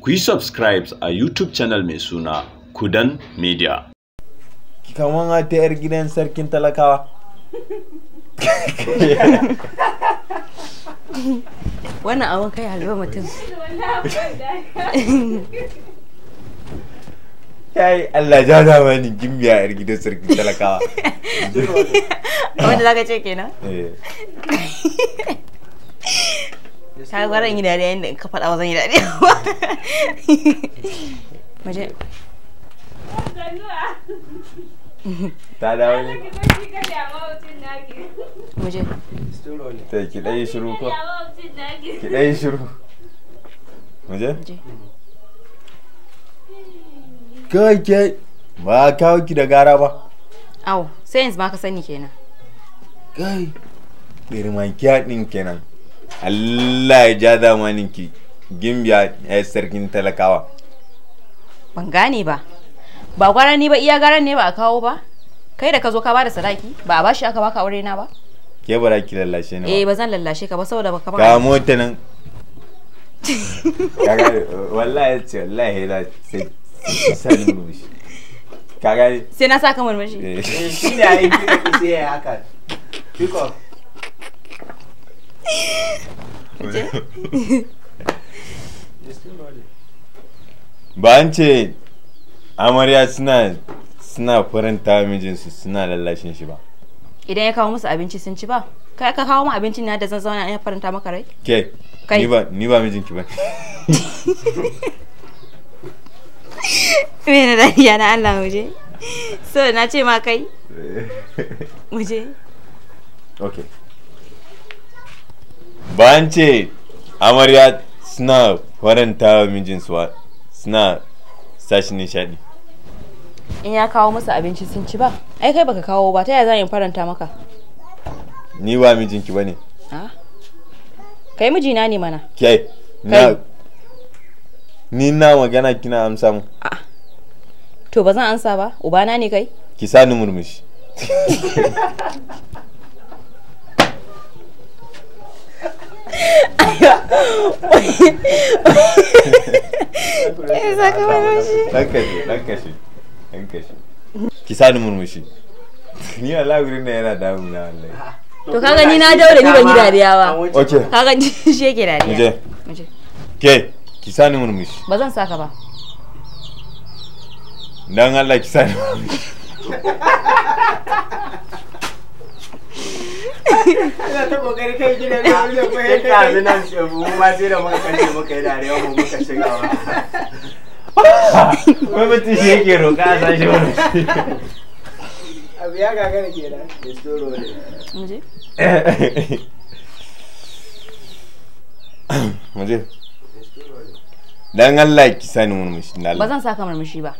Ku yi subscribe a YouTube channel mai suna Kudan Media. Kaman ta 'yar gidan sarkin talakawa. Wannan abun kai halba mutum. Kai Allah ja zamani gimbiya 'yar gidan sarkin talakawa. Wanda zaka ce kenan? Eh. Ka gwara in yi dariya inda in ka faɗa ba zan yi dariya ba. Muje. Ta dawo ne? Muje. Ta ki ɗan yi shiru ko? Ki ɗan yi shiru. Muje? Muje. Kai ke ba kawo ki da gara ba. Au, sai yanzu ma ka sani kenan. Kai. Girman kiya ɗin kenan. Allah ya ja zamanin ki. Gimbiya 'yar sarkin talakawa. Ban gane ba. Ba gwara ni ba, iya garan ne ba a kawo ba. Kai da ka zo ka bada sadaki, ba a bashi aka baka aure na ba? Ke ba za ki lallashe ni Eh, ba. ba zan lallashe ka ba saboda baka ba. Ga mota nan. Kaga wallahi ce wallahi na sai sai ni murmushi. Ka gane? Sai na saka murmushi. Eh. Shi ne a yi kika ki sai ya yi haka. Pick up. Muje. Ba an ce amarya suna faranta mijinsu suna lallashin shi ba. Idan ya kawo musu abinci sun ci ba. Kai ka kawo mu abincin na da zan zauna ina faranta maka rai? Ke Kai. ni ba mijinki ba. Me na dariya na Allah muje. So na ce ma kai muje. Okay. Ba an ce amarya suna faranta mijinsu ba suna sashi nishaɗi. In ya kawo musu abinci sun ci ba. Ai kai baka kawo ba, ta yaya zan yi faranta maka? Ni ba mijinki ba ne. Ah? Kai mijina ne mana. Ke na ni na magana kina amsa mu. A'a. To ba zan ansa ba, ubana ne kai? Ki sani murmushi. Eh, saka murmushi. Dan kashe, dan kashe, dan kashe. Ki sani murmushi. Ni wallahi gurin nan yana damuna wallahi. To kaga ni na daure ni ban yi dariya ba. Okay. Kaga shi yake dariya. Muje. Muje. Ke ki sani murmushi. Ba zan saka ba. Dan Allah ki sani murmushi. Ina ta kokari kai gidan da wani ko ya kai. Nan mu ma sai da muka kalle muka yi dariya mu muka shiga ba. Wai mutum shi yake roƙa a sashi murmushi. Abu ya gagara kenan. It's still rolling. Muje. Muje. Dan Allah ki sani murmushi. Dan Ba Allah. zan saka murmushi ba.